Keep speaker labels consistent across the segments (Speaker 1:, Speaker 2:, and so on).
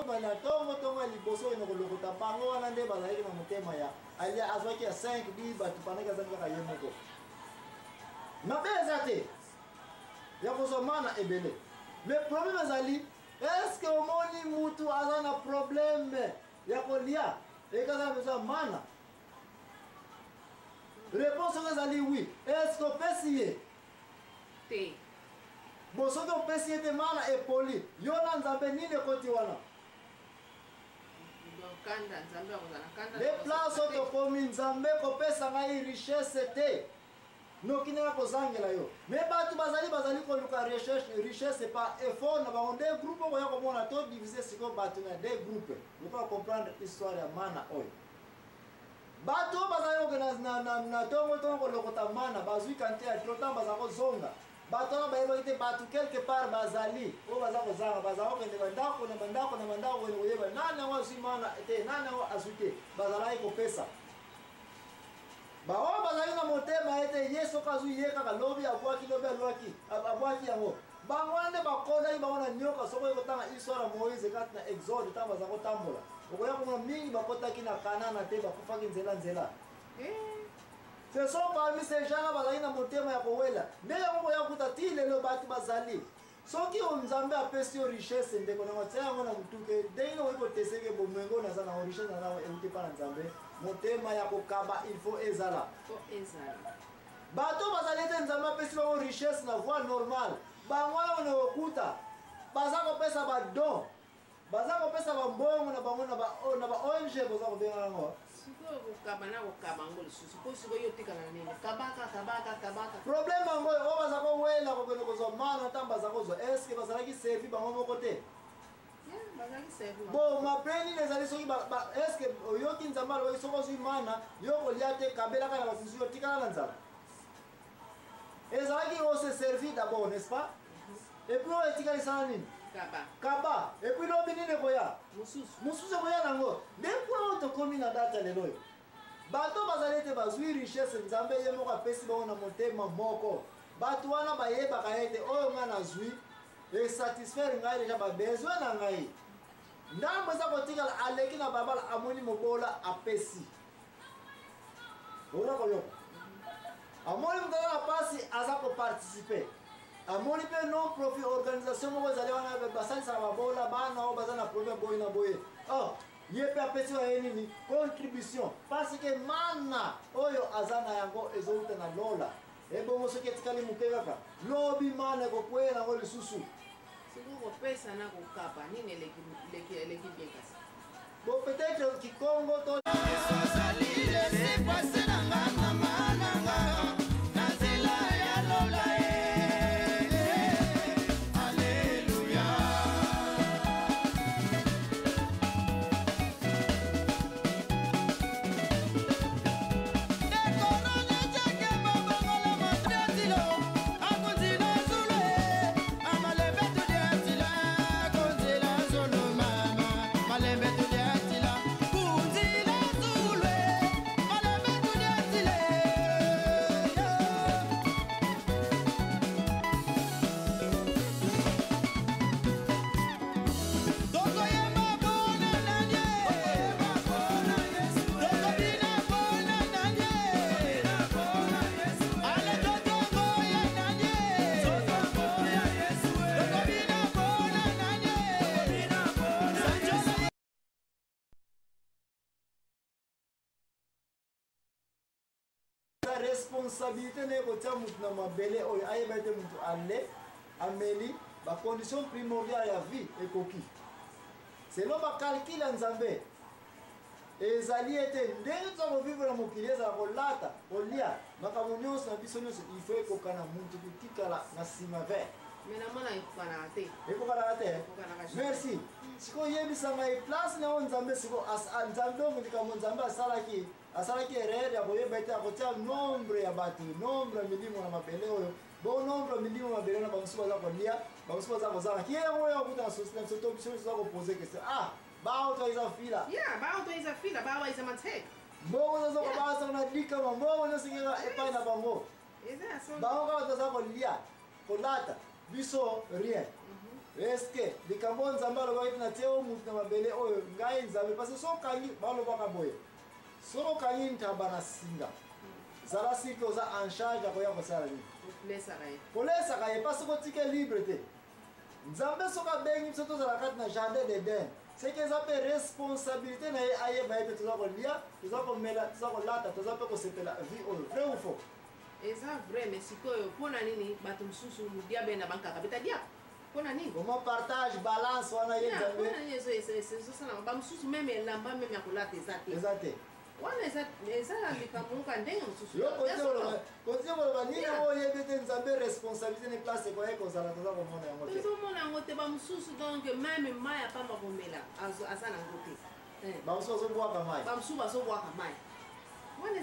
Speaker 1: Na ntongo ntongo ya liboso okende kolokota bango wana nde bazalaki na motema ya alia, azwaki ya 5 10 bato pandaki azangi kaka ye moko. Mabe eza te ya kozwa mana ebele, mais problème ezali, est-ce que omoni mutu aza na problème ya kolia ekaza na besoin ya mana? Réponse oyo ezali oui. Est-ce que opesi ye?
Speaker 2: Te.
Speaker 1: Bo soki opesi ye te mana epoli yo na Nzambe nini ekoti wana? Le place oyo tokomi, Nzambe kopesa ngai richesse te noki naya kozangela yo. Me bato bazali koluka richesse par effort na bango. Nde groupe okoya komona to divise sikoyo bato na deux groupe lokola comprendre histoire ya mana oyo. Bato oyo bazali kokende na ntongo ntongo kolokota mana bazwi kante ya tro. Ntango baza kozonga, bato wana bayebaki te bato quelque part bazali oyo baza kozanga. Baza kokende bandako na bandako na bandako kokende koyeba nani yango azwi mana te, nani yango azwi te. Bazalaki kopesa baoyo bazali na motema ete ye soki azwi ye kaka lobi abwaki, lobi alwaki abwaki yango. Bango wana nde bakolaki bango na nyoka. Soki oyi kotanga histoire ya Moïse kati na Exode, ntango baza kotambola, okoya komona mingi bakotaki na Kanana te, bakufaki nzela nzela. Ce sont parmi ces gens-là bazali na motema ya kowela. Nde yango koya kokuta ti lelo bato bazali. Soki Nzambe apesi yo richesse, ndeko nango, tia yango na motuke. Ndenge nini okoki koteseke bomengo naza nango, richesse naza nango euti epa na Nzambe? Motema ya kokaba il faut ezala. Bato bazali ete Nzambe apesi bango richesse na voie normale, bango wana ona kokuta baza kopesa badon, baza kopesa bambongo na bango na ba ONG boza kobenga yango.
Speaker 2: Sikoyo kokaba na kokaba yango lisusu, mpo sikoyo otikala na nini? Kabaka, kabaka, kabaka.
Speaker 1: Problème yango oyo baza kowela kokende kozwa mana, ntango baza kozwa, est-ce bazalaki servi bango moko te? Bon, mabe nini ezali soki est-ce oyoki Nzambe alobaki soki ozwi mana yo kolia te, kabelaka na bato mosusu, otikala na nzala? Ezalaki ose servi d'abord, n'est-ce pas? Et puis oyo etikali sala nini? Kaba. Et puis lobi nini ekoya? Mosusu ekoya nango. Nde kuna oyo tokomi na date ya lelo oyo, bato bazali ete bazwi richesse, Nzambe ye moko apesi bango na motema moko. Bato wana bayebaka ete oyo ngai nazwi esatisfaire ngai deja babesoin na ngai, ndambo eza kotikala. Aleki na babala, amoni mobola, apesi. Oza koyoka? Amoni moto aza na mpasi, aza koparticipe. Amoni mpe non profit organisation moko ezali wana basalisaka babola, bana oyo baza na problème boye na boye, oh, ye mpe apesi oyo ye nini contribution, parce que mana oyo aza na yango ezowuta na lola. Ebongo soki etikali moke kaka, lobi mana ekokweyela yango lisusu.
Speaker 2: Sikoyo kopesa na kokaba nini eleki bien kasi?
Speaker 1: Bon, peut-être kikongo to responsabilité na ye kotia motu na mabele oyo ayeba ete motu ale ameli bacondition primordiale ya vie ekoki selon bacalcule ya Nzambe. Ezali ete ndenge toza kovivre na mokili, ezala kolata, kolia, makambo nyonso na biso nyonso il faut ekoka na mutu kotikala na nsima ve.
Speaker 2: Mais namona ekokanaka te.
Speaker 1: Ekokanaka te. Merci. Sikoyo oyebisa ngai place na oyo Nzambe sikoyo Nzambe oyo likambo Nzambe asalaki erreur ya koyeba ete akotia nombre ya bato, nombre ya milimo na mabele oyo. Bon, nombre ya milimo mabele na bamosusu baza kolia, bamosusu baza kozanga. Kiye yango oyo akuta na société na biso to biso toza kopose question, ah, baoto eza fila.
Speaker 2: Yeah, baoto eza fila, bawa eza mateka.
Speaker 1: Mbongo nyonso kobasa na likama, mbongo nyonso ekeka epai na bango. Bango kaka toza kolia, kolata, biso rien. Eske likambo oyo Nzambe alobaki na tie oyo mutu na mabele oyo ngai Nzambe, parce que soki okangi, balobaka boye, soki okangi ntaba na singa, zala siki oza en charge ya koya kosala nini?
Speaker 2: Kolesaka ye.
Speaker 1: Kolesaka ye, parce que otike libre te. Nzambe soki abengi biso tozala kati na jardin d'Eden, c'est que eza mpe responsabilité na ye ayeba ete toza kolia, toza komela, toza kolata, toza mpe kosepela vie oyo. Vrai ou faux?
Speaker 2: Eza vrai, mais sikoyo mpo na nini bato mosusu diabe na bankaka beta diable? Mpo na nini?
Speaker 1: Comment partage balance wana ye
Speaker 2: Nzambe?
Speaker 1: Mpo
Speaker 2: na nini ezosalama? Bamosusu meme elamba meme ya kolata eza te.
Speaker 1: Eza te.
Speaker 2: Wana eza likambo moko ya ndenge mosusu.
Speaker 1: Yo kotie koloba nini yango oyebi te Nzambe responsabilité ne place ekoye kozala toza komona yango te.
Speaker 2: Tozomona yango te bamosusu donc meme mai ya pamba komela aza nango te.
Speaker 1: Bamosusu bazobwaka mai.
Speaker 2: Bamosusu bazobwaka mai. Wana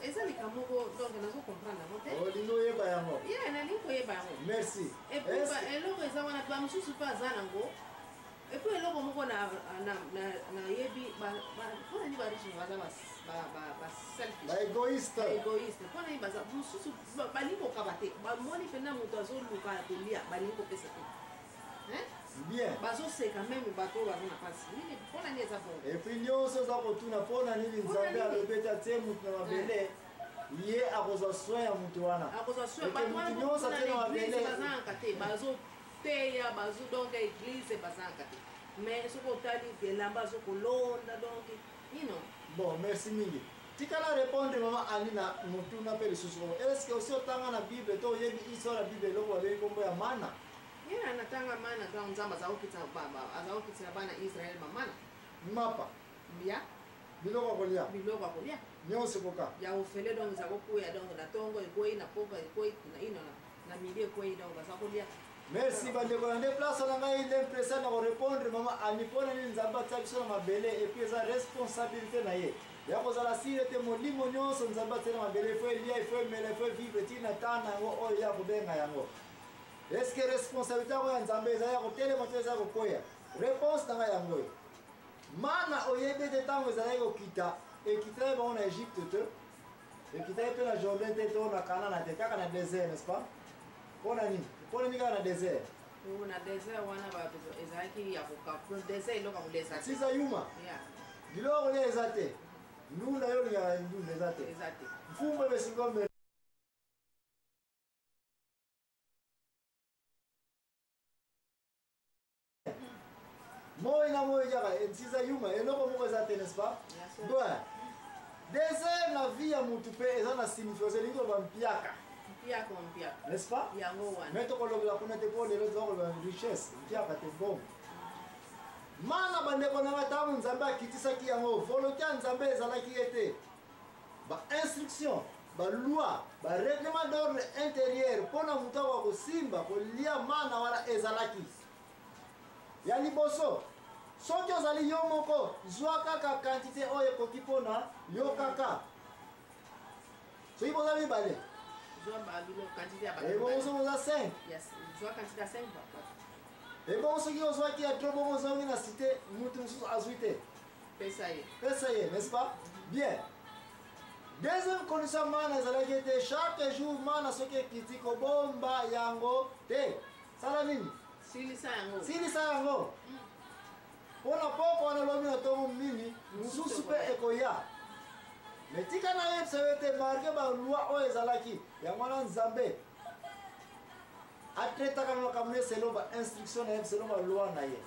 Speaker 2: eza likambo moko donc nazo comprendre yango te.
Speaker 1: Olingi oyeba yango?
Speaker 2: Yeah, nalingi koyeba yango.
Speaker 1: Merci.
Speaker 2: Et puis eloko eza wana bamosusu mpe aza nango. Et puis eloko moko nayebi mpona nini bariche baza ba selfish.
Speaker 1: Ba égoïste.
Speaker 2: Ba égoïste. Mpona nini baza mosusu balingi kokaba te. Bamoni mpenza moto azoluka ya kolia balingi kopesa te. Hein?
Speaker 1: Bien.
Speaker 2: Bazoseka meme bato oyo baza na mpasi. Nini mpona nini eza bongo?
Speaker 1: Et puis nyonso oza kotuna mpona nini Nzambe alobi ete atie moto na mabele, ye akozwa soin ya moto wana.
Speaker 2: Akozwa soin bato wana
Speaker 1: nyonso atie na mabele.
Speaker 2: Bazangaka te, bazoteya, bazo donc église bazangaka te. Mais soki otali elamba azokolonda donc you know.
Speaker 1: Bon, merci mingi. Tikala répondre mama Annie na motuna mpe lisusu. Est-ce que osi otanga na Bible to oyebi histoire ya Bible eloko babengi kombo ya mana?
Speaker 2: Yeah, natanga mana donc Nzambe azakokitisa bana Israël bamana.
Speaker 1: Mapa.
Speaker 2: Ya.
Speaker 1: Biloko ya kolia.
Speaker 2: Biloko ya kolia.
Speaker 1: Nyonso koka.
Speaker 2: Ya ofele donc eza kokwea donc na tongo ekwei na poko ekwei na ino na midi ekwei donc baza kolia.
Speaker 1: Merci bandeko na nde place na ngai l'impression na korépondre mama Annie mpona nini Nzambe atia biso na mabele et puis eza responsabilité na ye ya kozala sire te molimo nyonso Nzambe atia na mabele il faut elia, il faut emela, il faut vivre ti na temps na yango oyo ye akobenga yango. Est-ce que responsabilité yango ya Nzambe eza ya kotelema to eza ya kokwea? Réponse na ngai yango oyo. Mana oyebi ete ntango ezalaki kokita, ekitaki bango na Egypte te, ekitaki mpe na Jourdain te to na Kanana te, kaka na désert, n'est-ce pas? Mpona nini? Mpona nini kaka na désert?
Speaker 2: Na désert wana ezalaki ya koka, désert eloko ya kolia eza te.
Speaker 1: Sisa yuma.
Speaker 2: Yeah.
Speaker 1: Biloko kolia eza te. Ndunda yo olingaka ndunda eza te.
Speaker 2: Eza te.
Speaker 1: Mfumbu ebesingombe. Moi na moi kaka nsiza yuma eloko moko eza te, n'est-ce pas? Bon. Désert na vie ya mutu pe eza na signification elingi koloba mpiaka.
Speaker 2: Mpiaka mpiaka.
Speaker 1: N'est-ce pas?
Speaker 2: Yango wana.
Speaker 1: Mais tokolobela kuna te po lelo toza koloba richesse, mpiaka te bon. Mana bandeko na nga ntango Nzambe akitisaki yango, volonté ya Nzambe ezalaki ye te. Ba instruction, ba loi, ba règlement d'ordre intérieur mpona moto akoka kosimba kolia mana wana ezalaki. Ya liboso, soki ozali yo moko, zwa kaka quantité oyo ekoki mpona yo kaka. Soki boza mibale,
Speaker 2: zwa ba bilo quantité ya bato.
Speaker 1: Ebongo soki oza 5.
Speaker 2: Yes, zwa quantité ya 5 bato.
Speaker 1: Ebongo soki ozwaki ya trop bongo ozongi na cité, moto mosusu azwi te.
Speaker 2: Pesa ye.
Speaker 1: Pesa ye, n'est-ce pas? Bien. Deuxième condition mana ezalaki ete chaque jour mana soki ekiti kobomba yango te. Sala nini?
Speaker 2: Silisa yango.
Speaker 1: Silisa yango. Mpona poko wana lobi na ntongo mingi mosusu mpe ekoya. Mais tika nayebisa yo ete malgré ba loi oyo ezalaki, yango wana Nzambe atraitaka na makambo na ye selon ba instruction na ye, selon ba loi na ye.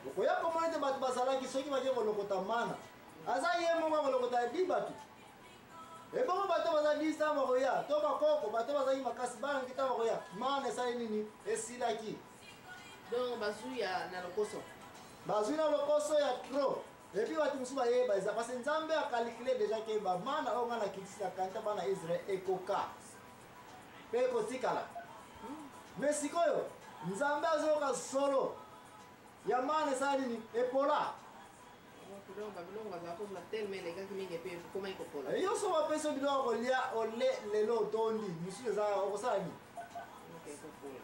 Speaker 1: Okoya komona ete bato bazalaki soki bake kolokota mana, aza ye moko akolokota di bato. Ebongo bato baza 10 ntango bakoya, to bakoko bato bazalaki makasi bana mike ntango bakoya, mana esali nini? Esilaki.
Speaker 2: Donc bazwi ya na lokoso.
Speaker 1: Bazwi na lokoso ya trop. Et puis bato mosusu bayeba eza parce que Nzambe a calculé déjà ke ba mana oyo nga nakitisi na kanta bana Israël ekoka mpe ekotikala. Mais sikoyo Nzambe azoyoka solo ya mana esala nini? Epola.
Speaker 2: Donc babiloko bazala kozwa telema elekaki mingi mpe ekomaki kopola.
Speaker 1: Yo so bapesi yo biloko ya kolia ole lelo otondi, mosusu eza okosala nini?
Speaker 2: Ekopola.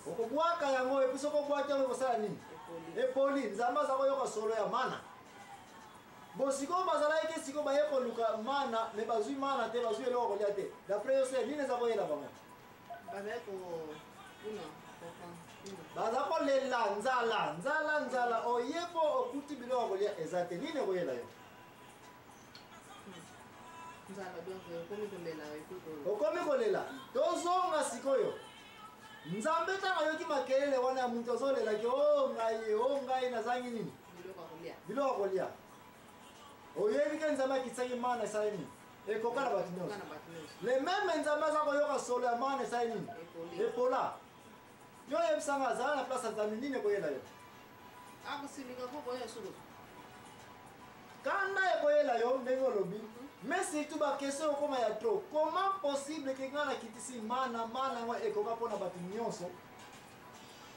Speaker 1: Okobwaka yango, epuis soki obwaki yango ekosala nini?
Speaker 2: Epoli.
Speaker 1: Epoli. Nzambe aza koyoka solo ya mana. Bon, sikoyo bazalaki te, sikoyo baye koluka mana, mais bazwi mana te, bazwi eloko kolia te. D'après yo se nini eza koyela bango?
Speaker 2: Bazali ko una
Speaker 1: Baza kolela nzala, nzala, nzala. Oye mpo okuti biloko ya kolia eza te, nini ekoyela yo?
Speaker 2: Nzala, donc okomi kolela.
Speaker 1: Okomi kolela. Tozonga sikoyo. Nzambe ntango ayoki makelele wana ya moto azolelaki, o ngai, o ngai, nazangi nini? Biloko ya kolia. Oyebi ke Nzambe akitisaki mana, esali nini? Ekoka na bato nyonso. Le même Nzambe aza koyoka solo ya mana, esali nini? Epola. Yo oyebisanga, azala na place ya Nzambe, nini ekoyela yo? Kanda ekoyela yo ndenge olobi, mais surtout baquestion okoma ya trop: comment possible ke ngai nakitisi mana, mana yango ekoka mpona bato nyonso,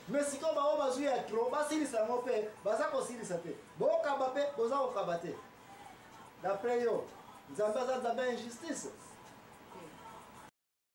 Speaker 1: mais sikoyo bango bazwi ya trop, basilisa yango mpe baza kosilisa te, bokaba mpe boza kokaba te? D'après yo, Nzambe aza Nzambe ya injustice?